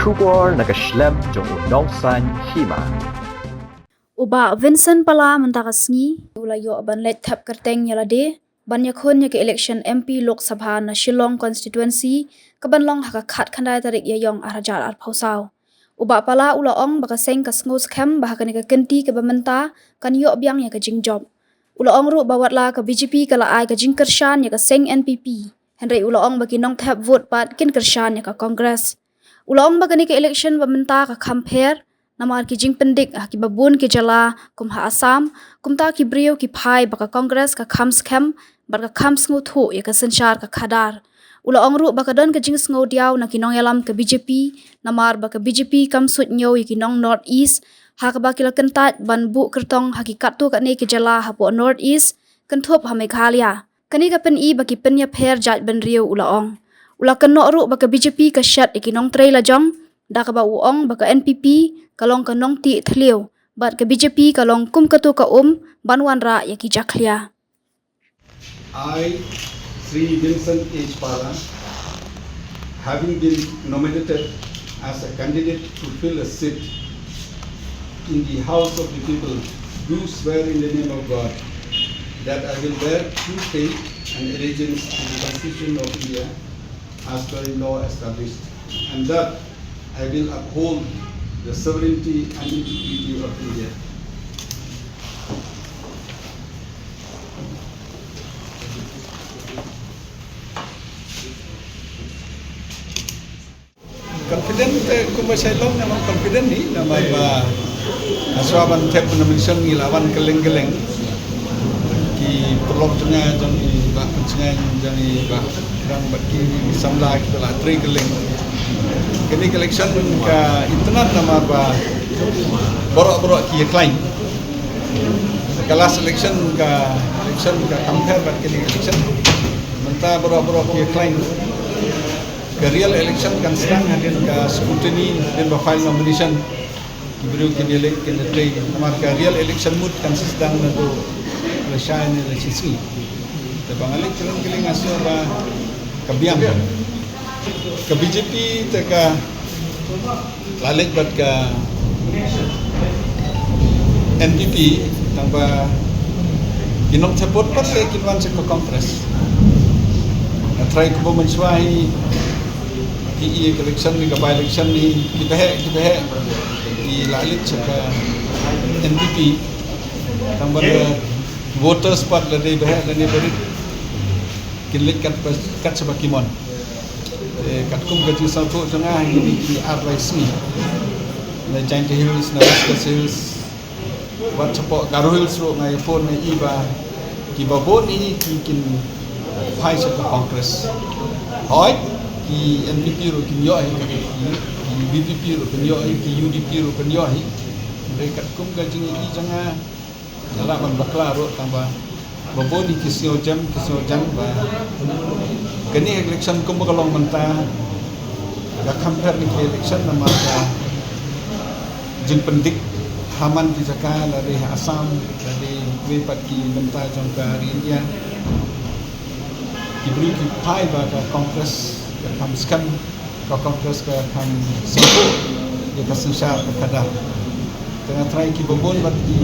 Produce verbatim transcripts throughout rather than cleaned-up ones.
Khubor na ka shlem jong u Nongsaiñ Hima. U Bah Vincent Pala mynta ka sngi u la ïoh ban leit thep kyrteng ïa lade ban ïakhun ïa ka election M P Lok Sabha na Shillong constituency, ka ban long ha ka khatkhyndai tarik Ïaïong arhajar arphew saw. U Bah Pala u la ong ba ka seng ka sngewskhem ba ha kane ka kynti kaba mynta kan ïoh biang ïa ka jingjop. U la ong ruh ba watla ka B J P ka la ai ka jingkyrshan ïa ka seng N P P, hynrei u la ong ba ki nongthep vote pat kin kyrshan ïa ka Congress. U la ong ba kane ka election ba mynta ka kham pher namar ki jingpyndik ha kiba bun ki jylla kum ha Assam, kumta ki briew ki phai ba ka Congress ka kham skhem bad ka kham sngewthuh ïa ka synshar ka khadar. U la ong ruh ba ka don ka jingsngewdiaw na ki nongïalam ka B J P namar ba ka B J P kam suidñiew ïa ki nong North East, ha kaba ki la kyntait ban buh kyrtong ha ki katto katne ki jylla hapoh North East, kynthup ha Meghalaya. Kane ka pyni ba ki pynïapher jaitbynriew, u la ong. U la kynnoh ruh ba ka B J P ka shet ïa ki nongtrei lajong, da kaba u ong ba ka N P P ka long ka nongtih thliew bad ka B J P ka long kum katu ka um ban wanrah ïa ki jakhlia. I, Sri Vincent H Pala, having been nominated as a candidate to fill a seat in the House of the People, do swear in the name of God that I will bear true faith and allegiance to the Constitution of India as per law established, and that I will uphold the sovereignty and integrity of India. Confident, eh, kumba shai long, nga long confident hi namar ba, ah, shuwa ban thep nomination ngi la wan kylleng kylleng. Ki paralok jong nga, jong i Bah Pynshngaiñ, jong i Bah Rang bad ki samla kiba la trei kylleng. Kane ka election ka itynnad namar ba baroh baroh ki ïakhlaiñ. Ka last election ka election ka compare bad kane ka election. Mynta baroh baroh ki ïakhlaiñ. Ka real election kan sdang hadien ka scrutiny, hadien ba file nomination. Ki briew kin ïaleit kin ïatrei, namar ka real election mut kan sdang naduh lashai ne lashisngi. Te ba nga leit kylleng kylleng nga sngew ba ka biang. Ka B J P te ka la leit bad ka N P P, tang ba ki nongthep vote pat te kin wan sha ka Congress. Nga trai kumba mynshuwa hi, ki election ni, ka by election ni, ki baheh, ki baheh, ki la leit sha ka N P P, tang ba voters pat la dei baheh, la dei barit, kin leit kat ba, kat shaba ki mon. Eh, katkum ka jingsngewthuh jong nga ha kine ki ar lai sngi, na Jaintia Hills, na West Khasi Hills, wat shapoh Garo Hills ruh nga ïa phone nga ïohi ba kiba bun hi ki kin phai sha ka Congress. Hooid, ki N P P ruh kin ïoh hi, ki, ki V P P ruh kin ïoh hi, ki U D P ruh kin ïoh hi. Hynrei katkum ka jingïohi jong nga, nga lah ban bakla ruh tang ba ba bun hi ki sngew jem, ki sngew jan ba kane election kumba ka long mynta ka compare na ki election namar ka jingpyndik ha man ki jaka, la dei ha Assam, la dei kiwei pat ki bynta jong ka ri India. Ki briew ki phai ba ka Congress ka kham skhem, ka Congress ka kham sngewthuh ïa ka synshar ka khadar. Te nga trai kiba bun bad ki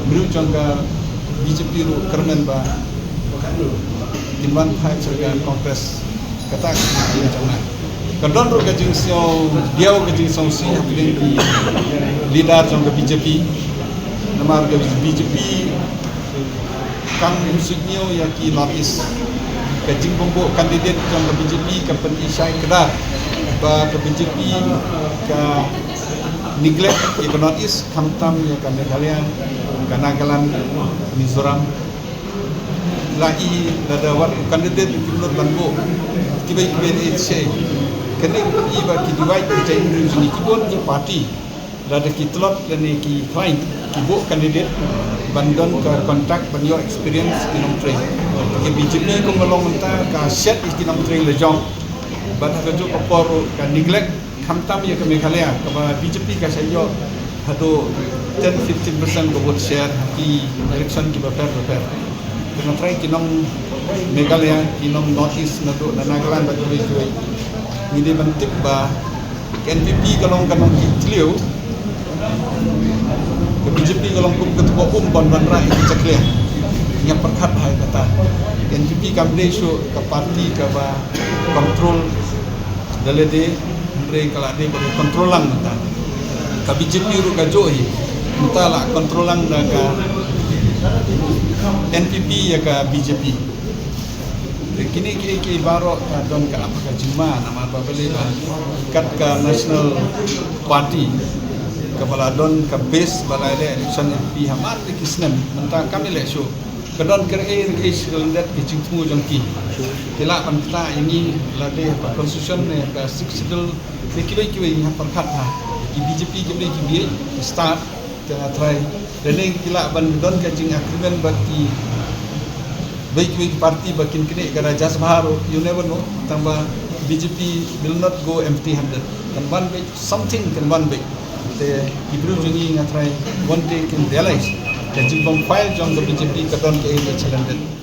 briew jong ka B J P ruh kyrmen ba kin wan phai sha ka Congress. Kata ka jingkyrmen jong nga. Ka don ruh ka jingsngew diaw, ka jingsngewsih hapdeng ki leader jong ka B J P. Namar ka B J P kam suidñiew ïa ki North East. Ka jingbymbuh candidate jong ka B J P ka pynshai kdar ba ka B J P ka neglect ïa ka North East, khamtam ïa ka Meghalaya, ka Nagaland, Mizoram. La i lada wat candidate kim nud ban buh, kiba, kiba i shai. Kane i ba ki divide ki jai ki bun ki party. Lada ki tlot lane ki khlaiñ ki buh candidate ban don ka contact ban ïoh experience ki nongtrei. Ki B J P kumba long mynta ka shet ïa ki nongtrei la jong. Bad ha kajuh ka por ruh ka neglect khamtam ïa ka Meghalaya kaba B J P ka sa ïoh haduh ten fifteen percent ka vote share ha ki election kiba pher bapher. Te nga trai ki nong Meghalaya, ki nong North East naduh na Nagaland bad kiwei kiwei, ngi dei ban tip ba Ka N P P ka long ka nongkit thliew. Ka B J P ka long kum ka tuba um ban ban rah ïa ki jakhlia. Nga pyrkhat hai kata. Ka N P P kam dei shuh ka party kaba control da lade, hynrei ka la dei ba control lang mynta. Ka B J P ruh ka jong hi mynta la control lang da ka N P P ïa ka B J P. Te kine ki, ki baroh ka don ka ap ka jingma namar ba balei ba kat ka National Party kaba la don ka base ba la ïaleh election M P ha man ki snem mynta kam ïaleh shuh. Ka don ka rei rei shi ka lyndet ka jingthmu jong ki. Ki lah ban ktah ïa ngi lade ha ka constitution ne ka Sixth Schedule ne kiwei kiwei, ngi hap pyrkhat ha ki B J P kiwei kiwei ki start. Te nga trai lane ki lah ban don ka jingagreement bad ki wei kiwei ki party ba kin knieh ka Rajya Sabha ruh, you never know. Tang ba B J P will not go empty handed. Kan wan beit something, kan wan beit. Te ki briew jong ngi nga trai one day kin realize ka jingbymkhuid jong ka B J P ka don kaei ka challenge.